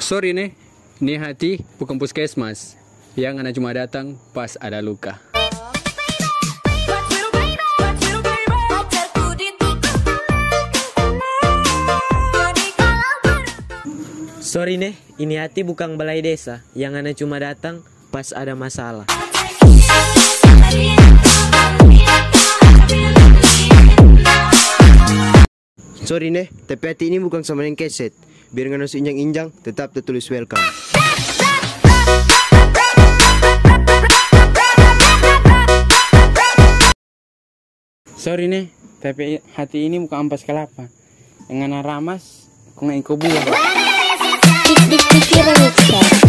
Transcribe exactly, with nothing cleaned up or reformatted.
Sorry ne, ni hati bukang puskesmas yang ngana cuma datang pas ada luka. Sorry ne, ini hati bukang balai desa yang ngana cuma datang pas ada masalah. Sorry ne, tapi hati ini bukang sama deng keset. Biar ngana su injang-injang, tetap tatulis welcome. Sorry ne, tapi hati ini bukang ampas kalapa. Yang ngana ramas, kong iko buang. Dik, dik, dik, remix.